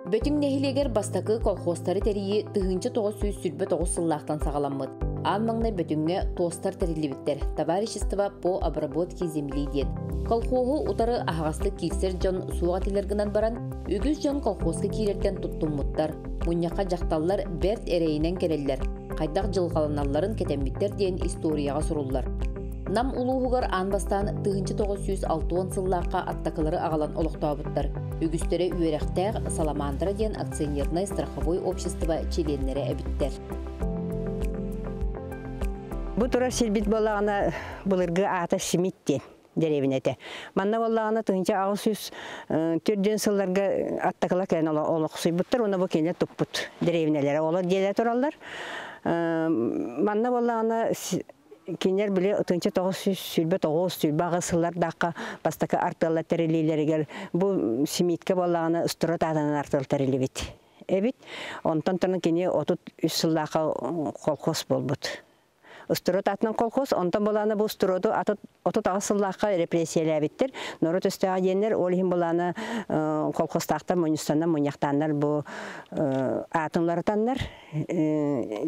Бөтүҥ нэһилиэгэр бастакы колхозтары тэрийии 1929 сыллаахтан саҕаламмыт. Аан маҥнай Бөтүҥҥэ ТОСтар тэриллибиттэр, Товарищество по обработке земли диэн. Колхоһу утары аһаҕастык киирсэр дьон суох этилэр гынан баран, үгүс дьон колхозка киирэртэн туттуммуттар. Мунньахха дьахталлар бэрт эрэйинэн кэлэллэр, хайдах дьылҕаланалларын кэтэммиттэр диэн историяҕа суруллар. Нам улууһугар аан бастаан 1960 сыллаахха аттакылары аҕалан олохтообуттар. Үгүстэрэ үөрэхтээх Саламандра диэн акционернай страховой общество чилиэннэрэ эбиттэр. Бу турар сирбит буоллаҕына былыргы аата Симит диэн дэриэбинэ этэ. Манна буоллаҕына 1804 сылларга аттакыла кэлэн олохсуйбуттар уонна бу кинилэр туппут дэриэбинэлэрэ олор диэлэ тураллар. Манна буоллаҕына кинилэр били 1929 сыллардаахха бастакы артыаллар тэриллиилэригэр бу Симиткэ буоллаҕына Строт аатынан артыал тэриллибит эбит. Онтон тонон кини 33 сыллаахха колхоз буолбут. Устуруот атынан колхоз, онтон булаана бу устуруоту 38 сыллаахха репрессиялээбиттэр. Норуот өстөөҕө диэннэр, ол иһин булаана колхозтаахтар мунньустаннар, мунньахтааннар бу аатын уларытаннар.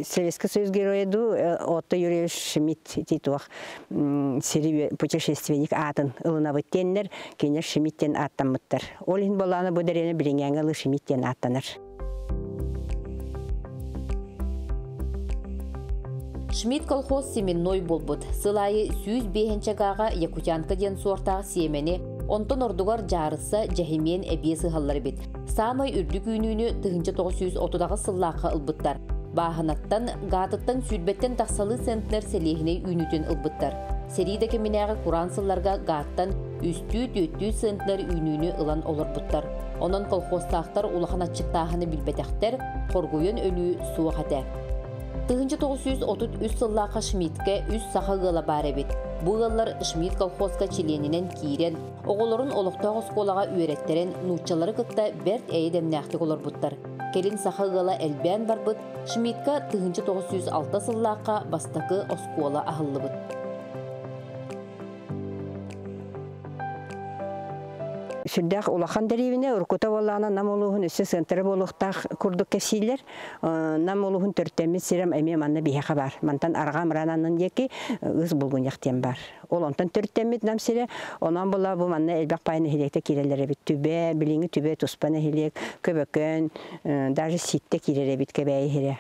Советский Союз геройа дуу Отто Юрьевич Шмидт ити туох сири путешественник аатын ылынабыт диэннэр, кинилэр Шмидт диэн ааттаммыттар. Ол иһин булаана бу дэриэбинэ билиҥҥээҥҥэ ылы Шмидт диэн ааттанар. Шмидт колхоз семенной буолбут. Сыл аайы 105 гааҕа Якутянка диэн суортаах сиэмэни, онтон ордугар дьаарысса, дьэһимиэн эбиэс ыһаллар эбит. Саамай үрдүк үүнүүнү 1938 сыллаахха ылбыттар. Бааһынаттан, гаатыттан сүүрбэттэн тахсалыы центнер сэлиэһинэй үүнүүтүн ылбыттар. Сэрии да кэминээҕи кураан сылларга гааттан үстүү-түөртүү центнер үүнүүнү ылан олорбуттар. Онон колхозтаахтар улахан аччыктааһыны билбэтэхтэр, хоргуйан өлүү суох этэ. 1933 сыллаахха Шмидткэ үс саха ыала баар эбит. Бу ыаллар Шмидт колхозка чилиэнинэн киирэн, оҕолорун олохтоох оскуолаҕа үөрэттэрэн, нууччалары кытта бэрт эйэ-дэмнээхтик олорбуттар. Кэлин саха ыала элбээн барбыт, Шмидтка 1906 сыллаахха бастакы оскуола аһыллыбыт. Сүрдээх улахан дэриэбинэ уруккута буоллаҕына Нам улууһун өссө сыантара буолуохтаах курдук кэпсииллэр. Нам улууһун төрүттэммит сирэ эмиэ манна биһиэхэ баар. Мантан арҕаа мыраан аннын диэки Ыс Булгунньах диэн баар. Ол онтон төрүттэммит Нам сирэ. Онон була бу манна элбэх пай нэһилиэктэ киирэллэр эбит. Түбэ, билиҥҥи Түбэ туспа нэһилиэк, Көбөкөн, даже Ситтэ киирэр эбит Кэбээйи сирэ.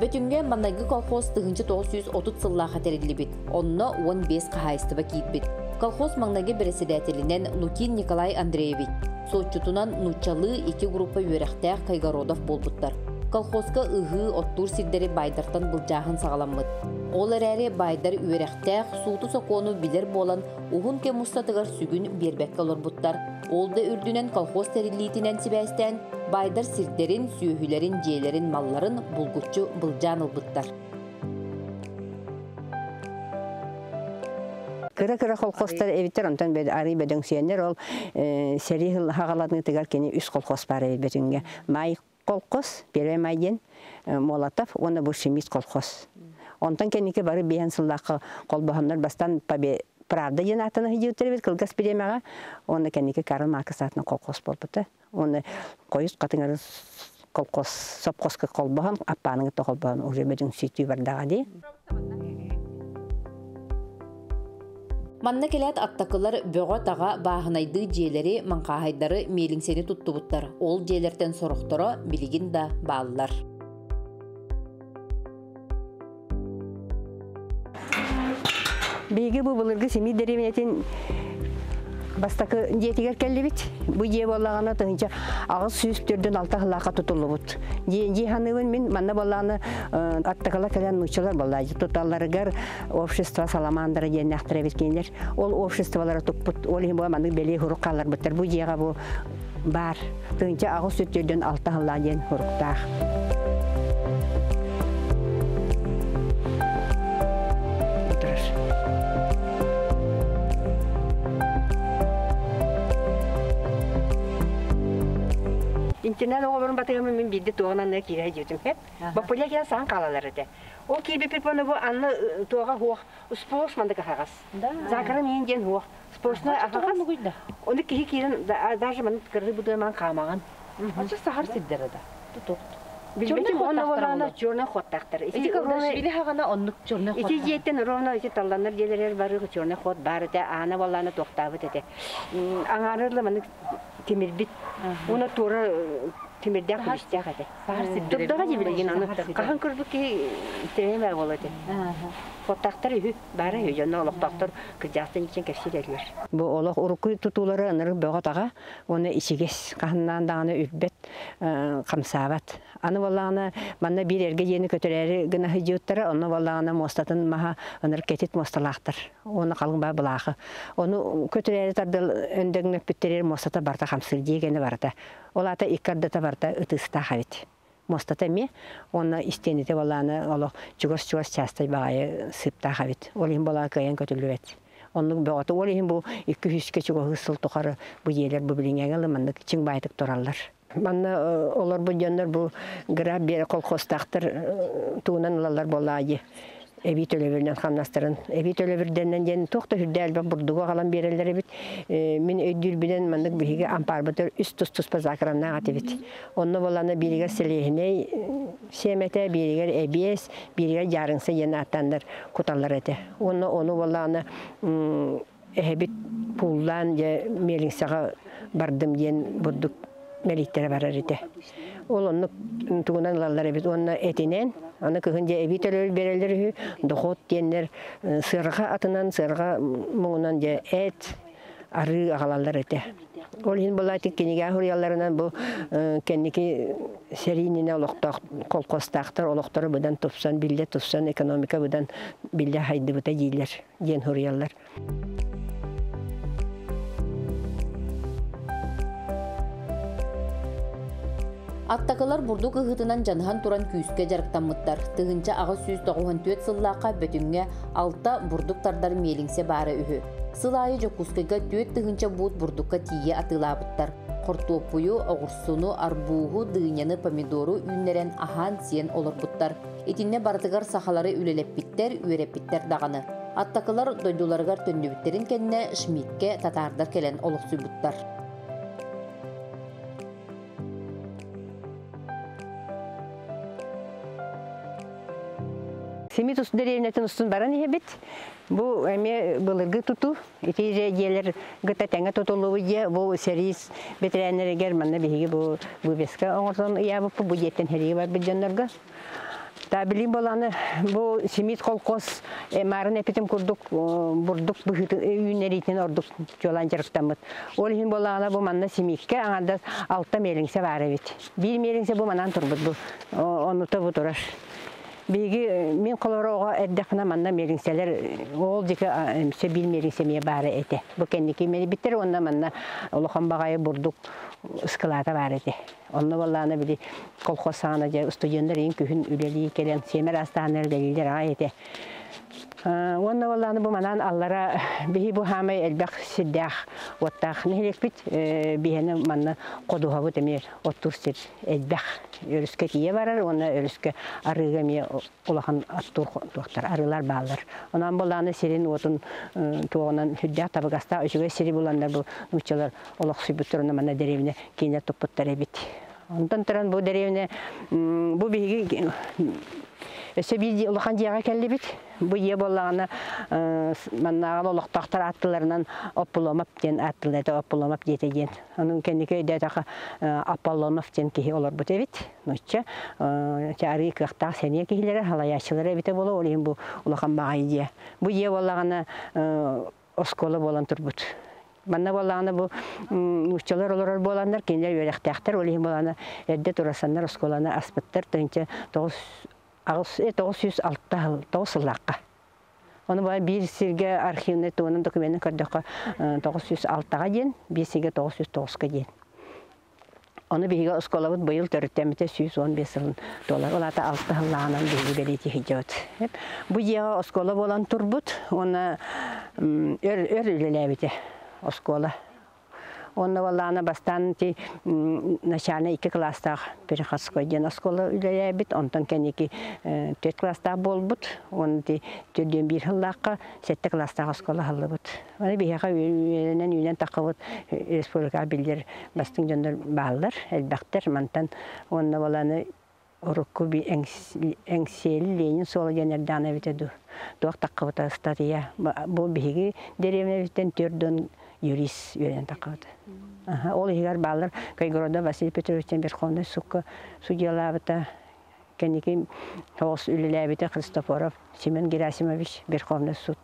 Бөтүҥҥэ маҥнайгы колхоз 1930 сыллаахха тэриллибит. Онно 15 хаһаайыстыба киирбит. Колхоз маҥнайгы бэрэссэдээтэлинэн Лукин Николай Андреевич, суотчутунан нууччалыы икки группа үөрэхтээх Кайгородов буолбуттар. Колхозка ыһыы, оттуур сирдэри баайдартан былдьааһын саҕаламмыт. Ол эрээри баайдар үөрэхтээх, сууту-сокуону билэр буолан, уһун кэм устатыгар сүгүн биэрбэккэ олорбуттар. Ол да үрдүнэн колхоз тэриллиитинэн сибээстээн, баайдар сирдэрин, сүөһүлэрин, дьиэлэрин, малларын булгуччу былдьаан ылбыттар. Кыра-кыра колхозтар эбиттэр, онтон арый бөдөҥсүйэннэр ол сэрии хаҕаланыытыгар кини үс колхоз баар эбит Бөтүҥҥэ. Май колхоз, Первый май диэн, Молотов уонна Буршемис колхоз. Онтон кэнники бары биэһэн сыллаахха холбоһоннор бастан Правда диэн аатынан сылдьыбыттар эбит кылгас бириэмэҕэ. Уонна кэнники Карл Маркс аатынан колхоз буолбута. Уонна хойус хатыҥарын колхоз сопхозка холбоһон, аппааныҥы холбоһон уже бөдөҥсүтүү бардаҕа дии. Манна кэлээт аттакылар бөҕө-таҕа бааһынайдыы дьиэлэри, маҥхааһайдары, миэлиҥсэни туттубуттар. Ол дьиэлэртэн сорохторо билигин да бааллар. Биһиги бу былыргы Семей дэриэбинэтин бастакы дьиэтигэр кэллибит. Бу дьиэ буоллаҕына 1846 сыллаахха тутуллубут. Дьиэ ханыыбын мин манна буоллаҕына аттакала кэлэн нууччалар буолла туталларыгар общество саламандра диэннээхтэр эбит кинилэр. Ол обществолара туппут. Ол иһин бу маннык бэлиэ хурук хаалларбыттар. Бу дьиэҕэ бу баар. 1846 сыллаах диэн хуруктаах. Интернат оҕолорун батыһаммын мин биирдэ туоҕун анныга киирэ сылдьыбытым һэп. Боппуля кэлэн саҥа хаалалар этэ. Ол киирбиппит уонна бу анны туоҕа суох сплош маннык аһаҕас. Закарым иин диэн суох. Сплошной аһаҕас. Ону киһи киирэн даже маннык кырыы быдыаман хаамаҕын. Оччо сахар сирдэрэ да. Тутук. Билбэтим уонна буоллаҕына черный ходтаахтар. Ити Били хаҕана оннук черный ход. Ити дьиэттэн ровно ити талланнар дьиэлэрэр бары черный ход баар этэ, аана буоллаҕына туохтаабыт этэ. Аҥаарырлы маннык тимирбит. Уна туора тимирдээх күлүстээх этэ. Турдаҕа дии билигин аны хаһан көрбүт киһи тирэйэ буолуо этэ. Хоттаахтар үһү, баара үһү дьонно олохтоохтор кырдьаҕастан иччэн кэпсиир Бу олох урукку тутуулары ынырык бөҕө-таҕа уонна ичигэс хаһаннаан даҕаны үрбэт, хамсаабат. Аны буоллаҕына манна биир эргэ дьиэни көтөрөөрү гына сылдьыбыттара, онно буоллаҕына муостатын маһа ынырык кэтит муосталаахтар. Уонна халыҥ баа былаахы. Ону көтүрээри тардыл өндөҥнөппүттэригэр муостата барыта хамсыыр дии гэнэ барыта. Ол аата икки ардата барыта ытыыстаах эбит. Муостата эмиэ уонна истиэнэтэ буоллаҕына олох чугас-чугас чаастай баҕайы сыыптаах эбит. Ол иһин буоллаҕа кыайан көтүллүбэт. Оннук бөҕөтө. Ол иһин бу 200-кэ чугаһыы сыл тухары бу дьиэлэр бу билиҥҥэ ылы маннык чиҥ баайтык тураллар. Манна олорбут дьоннор бу граф биэрэ колхозтаахтар тугунан ылаллар буоллаҕа дии. Эбии төлөбүрүнэн хамнастарын эбии төлөбүрдэнэн диэн туох да үрдэ элбэх бурдугу аҕалан биэрэллэр эбит. Мин өйдүүрбүнэн маннык биһиги ампаарбытыгар үс тус-туспа закрамнаах этибит. Онно буоллаҕына бииригэр сэлиэһинэй сиэмэтэ, бииригэр эбиэс, бииригэр дьаарыҥса диэн ааттааннар куталлар этэ. Уонна ону буоллаҕына эһэбит пууллаан дьэ миэлиҥсэҕэ бардым диэн бурдук мэлииттэрэ барар этэ. Ол оннук тугунан ылаллар эбит уонна этинэн аны кыһын дьэ эбии төлөбүр биэрэллэр үһү дохуот диэннэр сыарҕа атынан сыарҕа муҥунан дьэ эт арыы аҕалаллар этэ. Ол иһин былаати кинигэ суруйалларынан бу кэнники сэриининэ олохтоох колхозтаахтар олохторо быдан тупсан биллэ тупсан экономика быдан биллэ хайдыбыта дииллэр диэн суруйаллар. Аттакылар бурдук ыһыытынан дьаныһан туран күүскэ дьарыктаммыттар. 1894 сыллаахха Бөтүҥҥэ алта бурдук тардар миэлиҥсэ баара үһү. Сыл аайы Дьокуускайга 4000 буут бурдукка тиийэ атыылаабыттар. Хортуоппуйу, оҕурсуну, арбууһу, дыняны, помидору үүннэрэн аһаан-сиэн олорбуттар. Итиннэ барытыгар сахалары үлэлэппиттэр, үөрэппиттэр даҕаны. Аттакылар дойдуларыгар төннүбүттэрин кэннэ Шмидткэ татаардар кэлэн олохсуйбуттар. Семи тус дэриэбинэтин устун баран иһэбит. Бу эмиэ былыргы тутуу. Ити дьиэлэр гыта тэҥэ тутуллубут дьиэ. Бу сэриис бэтэрээннэригэр манна биһиги бу вывеска оҥорсон ыйаабыппыт. Бу дьиэттэн сэриигэ барбыт дьоннорго. Та билим боланы бу Семит колхоз марын эпитим курдук бурдук быһыытын үүннэриитин ордук чуолаан дьарыктаммыт. Ол иһин болаана бу манна Семиккэ аҥардас алта миэлиҥсэ баар эбит. Биир миэлиҥсэ бу манан турбут бу. Оннута бу турар. Биһиги мин холоро оҕо эрдэхпинэ манна миэлиҥсэлэр ол диэки эмсэ биир миэлиҥсэ эмиэ баара этэ. Бу кэнники мэлийбиттэр уонна манна улахан баҕайы бурдук ыскылаата баар этэ. Онно буоллаҕына били колхоз саҕана дьэ студеннар иин күһүн үлэлии кэлэн сиэмэр аастааннар үлэлииллэр аҕай этэ. Уонна буоллаҕына бу манан аллара биһи бу хаамай элбэх сирдээх уоттаах нэһилиэкпит биһэни манна ходуһабыт эмиэ оттуур сир элбэх өрүскэ тиийэ барар уонна өрүскэ арыыга эмиэ улахан оттуур туохтар арыылар бааллар. Онон буоллаҕына сирин уотун туоҕунан сүрдээх табыгастаах үчүгэй сири буланнар бу нууччалар олохсуйбуттар манна дэриэбинэ киинэ туппуттар эбит. Онтон туран бу дэриэбинэ бу биһиги өссө биир улахан дьиэҕэ кэллибит. Бу дьиэ буоллаҕына маннааҕы олохтоохтор ааттыларынан Оппуломов диэн ааттылар этэ Оппуломов диэтэ диэн. Онун кэнники өйдөөтөхө Аполлонов диэн киһи олорбут эбит. Нуучча арыы кыахтаах сэниэ киһилэрэ, халайааччылара эбитэ буолуо, ол иһин бу улахан баҕайы дьиэ. Бу дьиэ буоллаҕына оскуола буолан турбут. Манна буоллаҕына бу нууччалар олорор буоланнар, кинилэр үөрэхтээхтэр, ол иһин буоллаҕына эрдэ турасаннар оскуоланы аспыттар, тыһыынча тоҕус аҕыс 906 сыл тоҕус сыллаахха. Ону баа биир сиргэ архивнай туһунан докуменын көрдөххө 906-ҕа диэн, биир сиргэ 909-ка диэн. Ону биһиги оскуолабыт быйыл төрүттэммитэ 115 сылын туолар. Ол аата алта сыллааҕынан биһиги бэлиэтии сылдьабыт. Бу дьиэҕэ оскуола буолан турбут уонна өр өр үлэлээбитэ оскуола. Онно баллаана бастаан ти начальный 2 класстаах Переходской диэн оскуола үлэлээбит, онтон кэнники 4 класстаах буолбут, уонна ти 41 сыллаахха 7 класстаах оскуола аһыллыбыт. Аны биһиэхэ үөрэнэн үүнэн таххыбыт республикаҕа биллэр бастыҥ дьоннор бааллар, элбэхтэр. Мантан уонна баланы урукку Эҥсиэли Ленин суола диэн эрдэҕинэ эбитэ дуу, туох таххыбыта ыстатыйа. Бу биһиги дэриэбинэбиттэн 4 юрист үөрэнэн таххыбыта. Ол иһигэр бааллар Кайгородов Василий Петрович диэн Верховнай суукка судьялаабыта, кэнники соҕус үлэлээбитэ Христофоров Семен Герасимович Верховнай суд.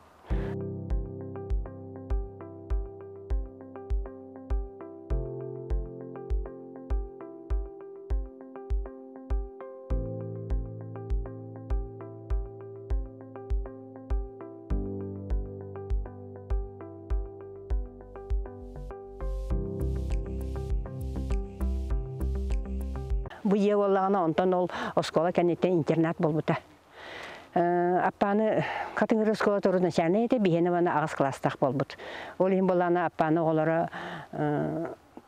Бу дьиэ буоллаҕына, онтон ол оскуола кэнниттэн интернат буолбута. Аппааны Хатыҥыр оскуола туру начальнай этэ, биһиэнэ уонна аҕыс кылаастаах буолбут. Ол иһин буоллаҕына Аппааны оҕолоро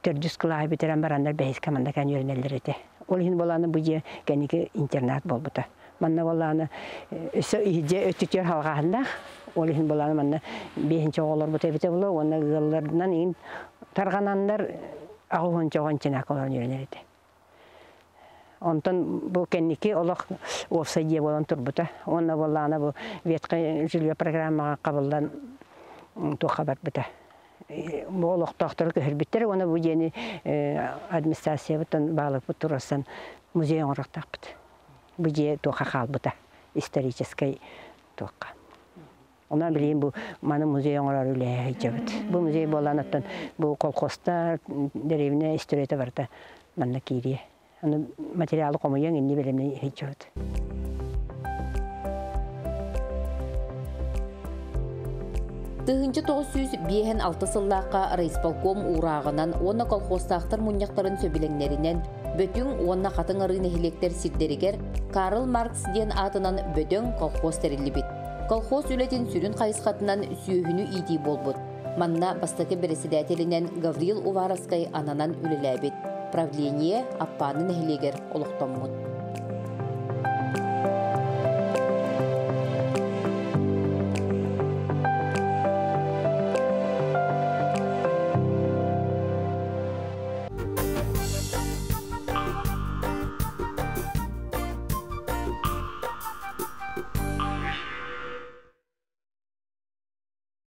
төрдүс кылааһы бүтэрэн бараннар бэһис команда кээн үөрэнэллэр этэ. Ол иһин буоллаҕына бу дьиэ кэнники интернат буолбута. Манна буоллаҕына өссө иһирдьэ өттүтүгэр халҕааһыннаах. Ол иһин буоллаҕына манна биэһинчэ оҕолорбут эбитэ буолуо уонна ыалларынан иҥин тарҕананнар 80 оҕо инчинээк олорон үөрэнэр этэ. Онтон бу кэнники олох уопсай дьиэ буолан турбута. Уонна буоллаҕына бу ветхое жилье программаҕа хабыллан туохха барбыта. Бу олохтоохтору көһөрбүттэр уонна бу дьиэни администрациябыттан баалыкпыт туруорсан музей оҥоруохтаахпыт. Бу дьиэ туохха хаалбыта историческай туохха. Онон билигин бу маны музей оҥорор үлэһэ сылдьабыт. Бу музей буолан оттон бу колхозтар, дэриэбинэ историята барыта манна киириэ. Аны материалы хомуйан инни бэлэмнии сылдьабыт. 1956 сыллаахха райисполком уурааҕынан уонна колхозтаахтар мунньахтарын сөбүлэҥнэринэн Бөтүҥ уонна Хатыҥ Арыы нэһилиэктэр сирдэригэр Карл Маркс диэн аатынан бөдөҥ колхоз тэриллибит. Колхоз үлэтин сүрүн хайысхатынан сүөһүнү иитии буолбут. Манна бастакы бэрэссэдээтэлинэн Гаврил Уваровскай ананан үлэлээбит. Правление Аппааны нэһилиэгэр олохтоммут.